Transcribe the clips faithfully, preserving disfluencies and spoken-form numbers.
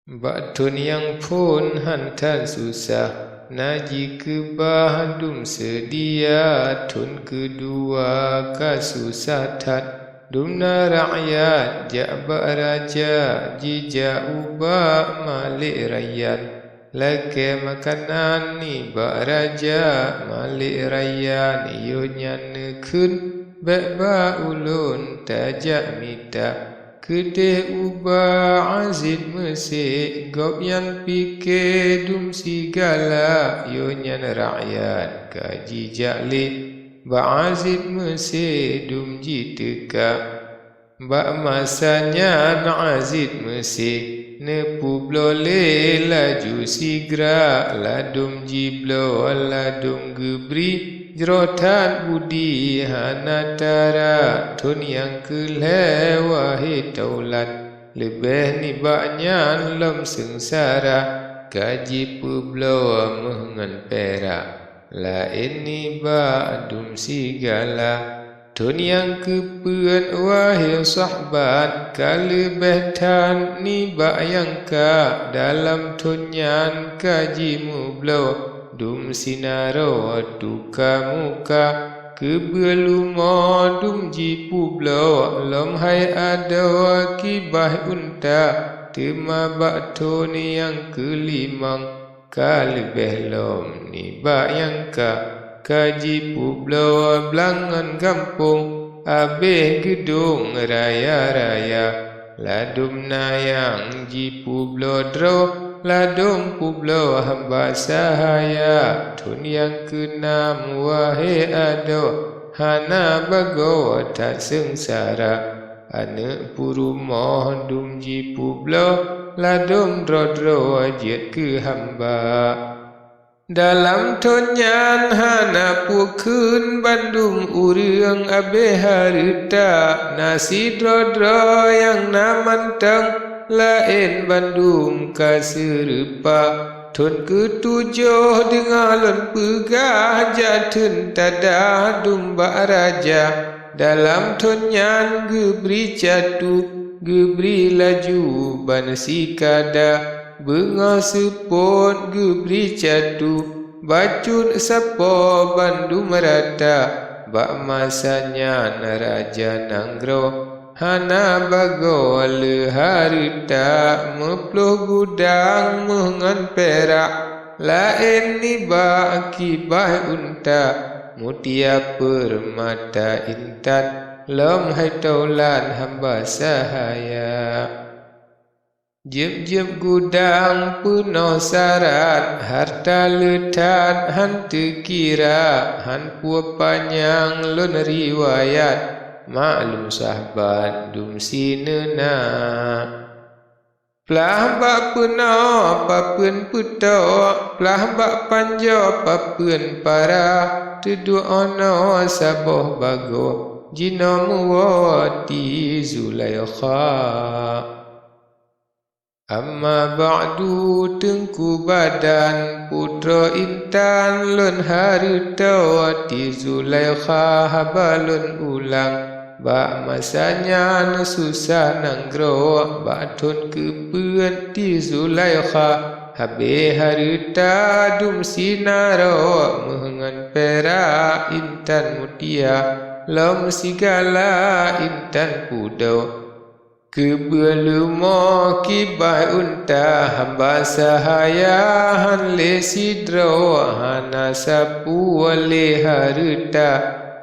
Bak thon nyang phon han that susah, na jikeubah dum seudia, thon keudua ka susah that. Dum na rakyat jak bak raja, jijak ubak malek rakyat. Lakée makanan nibak raja, malek rakyat yoh nyan neukheun, bék bak ulôn tajak mita. Keudeh ubak Aziz Meusé, gobnyan pike dum sigala, yoh nyan rakyat ka jijak lé bak Aziz Meusé dum jiteuka. Bak masa nyan Aziz Meusé neupeubloe lé laju sigra, ladôm jibloe ladôm geubri, jroh that budi hana tara. Thon nyang keu lhée wahé Taulat, leubeh nibak nyan lom seungsara, ka jipeubloe méuh ngon pirak, laén nibak dum sigala. Thon nyang keupeuet wahé sahbat, ka leubeh that nibak nyang ka, dalam thon nyan ka jimeubloe dum sinaroe tuka muka. Keubeue lumo dum jipeubloe lom hai adoe kibaih unta, teuma bak thon nyang keulimong ka leubeh lom nibak nyang ka, ka jipeubloe blang ngon gampông, abéh geudong raya-raya. Ladôm na nyang jipeubloe droe, ladôm peubloe hamba sahaya. Thon nyang keunam wahé adoe, hana bagoe that seungsara. Aneuëk peurumoh dum jipeubloe, ladôm droe-droe jeuet keu hamba. Dalam thon nyan hana peue kheun, bandum ureuëng abéh hareuta, na sidroe-droe nyang na mantong, laén bandum ka seureupa. Thon keutujoh deungoe lôn peugah, jak theun tada dum bak raja. Dalam thon nyan geubri catu, geubri laju ban sikada, beungoh seupôt geubri catu, bacut sapo bandum rata. Bak masa nyan raja nanggroe hana bagoe le hareuta, meuploh gudang méuh ngon pirak, laén nibak kibaih unta, mutia, peurmata, intan, lom hai Taulat hamba sahaya. Jeueb-jeueb gudang peunoh sarat, harta le that han teukira, han peue panyang lôn riwayat, maklum sahbat dum sineuna. Plah bak peunoh papeuen peutok, plah bak panjoe papeuen para, teuduek 'oh noe saboh bagoe, jinoe muwoe di Zulaikha. Amma ba'du, Teungku Badan, putroe intan lôn hareuta, di Zulaikha haba lôn ulang. Bak masa nyan susah nanggroe, bak thon keupeuet di Zulaikha, habéh hareuta dum sinaroe, méuh ngon pirak, intan mutia, lom sigala intan pudoe. Keubeue leumo kibaih unta, hamba sahaya han lé sidroe, hana sapeue lé hareuta,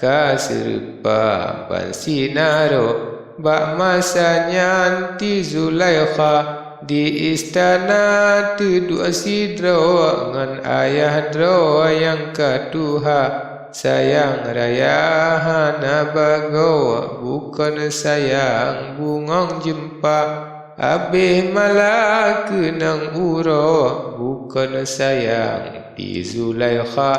ka seureupa ban sinaroe. Bak masa nyan di Zulaikha di istana teuduek sidroe ngon ayah droe nyang ka tuha. Sayang raya hana bagoe, bukon sayang bungong jeumpa, abéh mala keunong uroe, bukon sayang di Zulaikha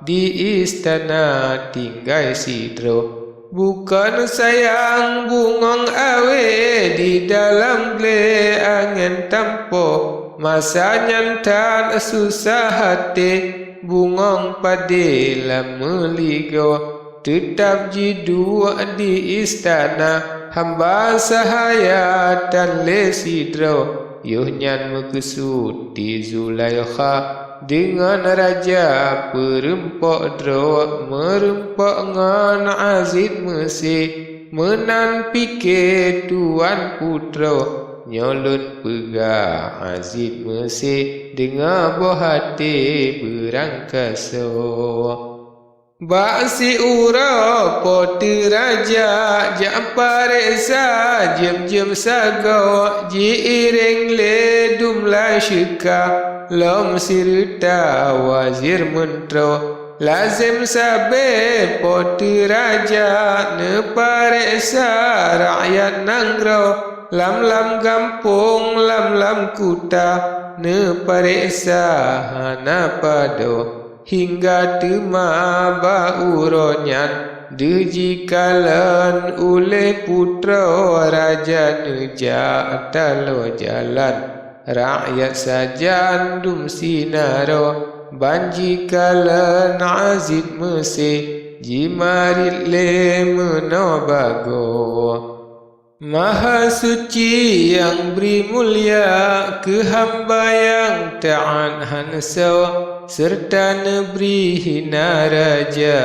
di istana tinggai sidroe. Bukon sayang bungong awé di dalam glé angén tampo, masa nyan that susah até, bungong padé lam meuligoe, teutab jiduek di istana, hamba sahaya tan lé sidroe. Yoh nyan meukeusut di Zulaikha deungon raja peurumpok droe, meurumpok ngon Aziz Meusé. Meunan pike tuan putroe, nyoe lôn peugah Aziz Meusé, deungoe boh até beurangkasoe. Bak siuroe Po teu Raja jak pareksa jeuem-jeuem sagoe, jiireng lé dum laseuka lom sireuta wazir meuntroe. Lazem sabe Po teu Raja neupareksa rakyat nanggroe, lam-lam gampông, lam-lam kuta neupareksa hana padub. Hingga teuma bak uroe nyan deuh jikalon uleh putroe raja neujak taloe jalan. Rakyat sajan dum sinaroe ban jikalon Aziz Meusé, jimarit lé meunoe bagoe. Mahasuci nyang bri mulia keu hamba nyang taát han soe, seureuta neubri hina raja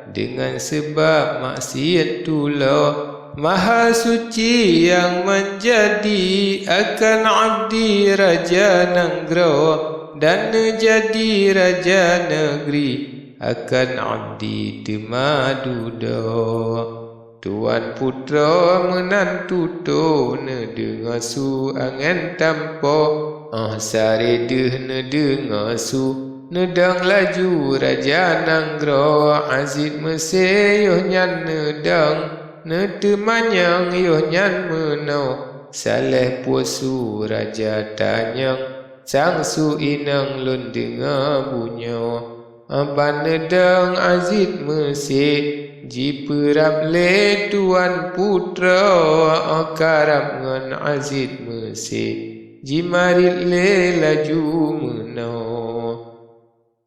deungon seubab maksiet tuloe. Mahasuci nyang meunjadi akan abdi raja nanggroe, dan neujadi raja neugri akan abdi teuma dudoe. Tuan putroe meunan tutoe neudeungoe su angén tampo. Óh sare deuh neudeungoe su, neudong laju raja nanggroe. Aziz Meusé yoh nyan neudong, neuteumanyong yoh nyan meunoe, "Saléh peue su raja tanyong, sang su inong lôn deungoe bunoe?" Ban neudong Aziz Meusé, jipeurab lé tuan putroe, karab ngon Aziz Meusé, jimarit lé laju meunoe.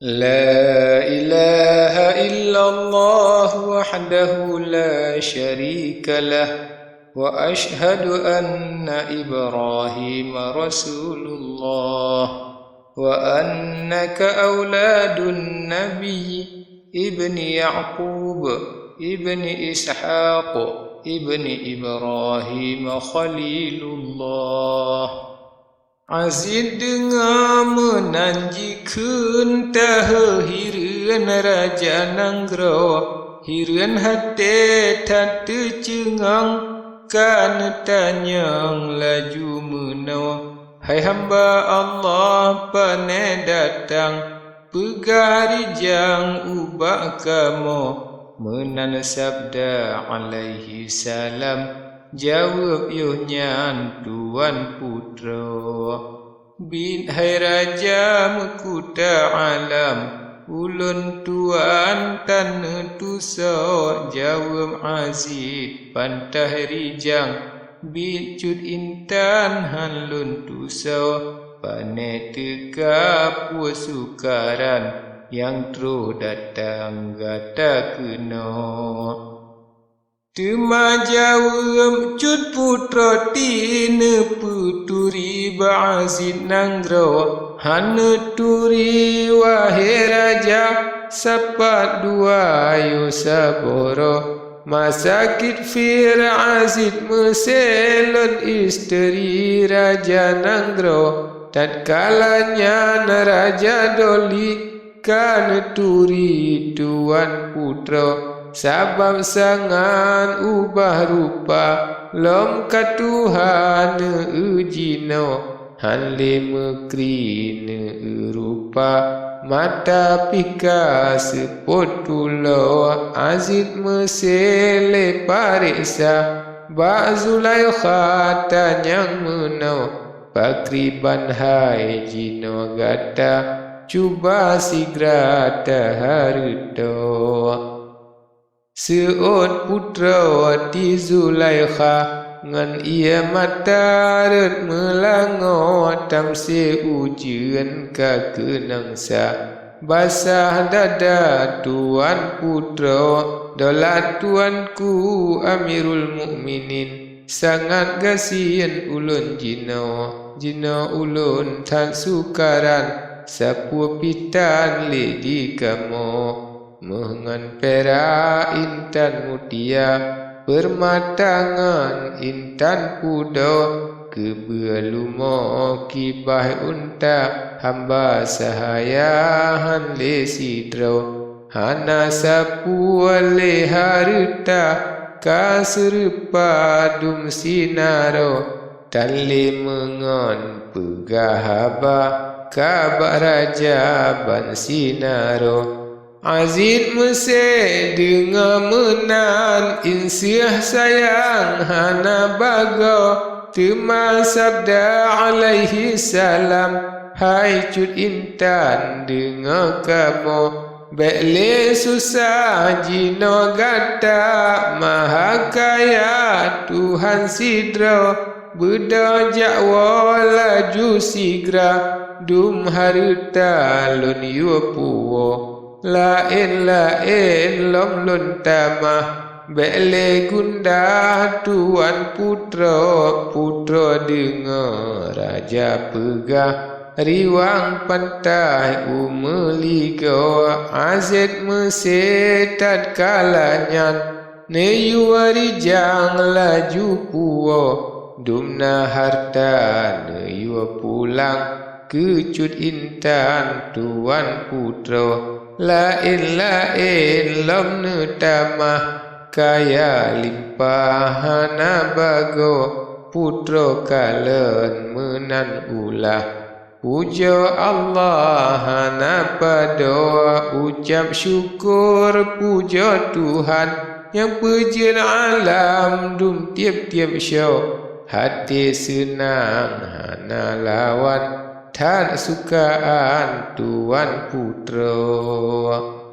La ilaha illallah wahdahu la syarika lah, wa asyhadu anna Ibrahima rasulullah. Wa annaka auladun Nabi ibni Ya'qub ibni Ishaq ibni Ibrahim Khalilullah. Aziz deungoe meunan jikheun taheu hireuen raja nanggroe, hireuen até that teuceungang ka neutanyong laju meunoe. Hai hamba Allah, pane datang, peugah rijang ubak kamoe. Meunan sabda alaihi salam, jaweueb yoh nyan tuan putroe. Bit hai raja meukuta alam, ulôn tuan tan neutusoe, jaweueb Aziz pantah rijang. Bit cut intan han lôn tusoe, pane teuka peue sukaran nyang troh datang gata keunoe. Teuma jaweueb cut putroe ti neupeuturi bak Aziz nanggroe, han neuturi wahé raja, sapat dua yoh saboh droe. Masakit fir Aziz Meusé lôn isteri raja nanggroe. Tatkala nyan raja Doli ka neuturi tuan putroe, sabab sangat ubah rupa, lom ka tuha neueu jinoe. Han lé meukri neueu rupa, mata pih ka seupôt tuloe. Aziz Meusé lé pareksa bak Zulaikha tanyong meunoe, pakriban hai jinoe gata, cuba sigra tahareutoe. Seuôt putroe di Zulaikha, ngon ié mata rhot meulangoe, tamsé ujeuen ka keunong sa. Basah dada tuan putroe, dolat tuanku Amirul Mukminin. Sangat gasien ulôn jinoe, jinoe ulôn that sukaran, sapeue pih tan lé di kamoe. Méuh ngon pirak intan mutia, peurmata ngon intan pudoe, keubeue lumoe kibaih unta, hamba sahaya hán lé sidroe. Hana sapeue lé hareuta ka seureupa dum sinaroe, tan lé meungon peugah haba ka bak raja ban sinaroe. Aziz Meusé deungoe meunan, inseuh sayang hana bagoe, teuma sabda alaihi salam, hai cut intan deungoe kamoe. Bék lé susah jinoe gata, Mahakaya Tuhan sidroe, beudôh jak woe laju sigra, dum hareuta lôn yue puwoe. Laén-laén lom lôn tamah, bék lé gundah tuan putroe, putroe deungoe raja peugah. Riwang pantai u meuligoe, Aziz Meusé tatkala nyan, neuyue rijang laju puwoe, dum na hareuta neuyue pulang, keu cut intan tuan putroe. Laén-laén lom neutamah, kaya limpah hana bagoe, putroe kalon meunan ulah. Pujoe Allah hana padoe, ucab syukur pujoe Tuhan, nyang peujeuet alam dum tieb-tieb syoe. Até seunang hana lawan, that sukaan tuan putroe.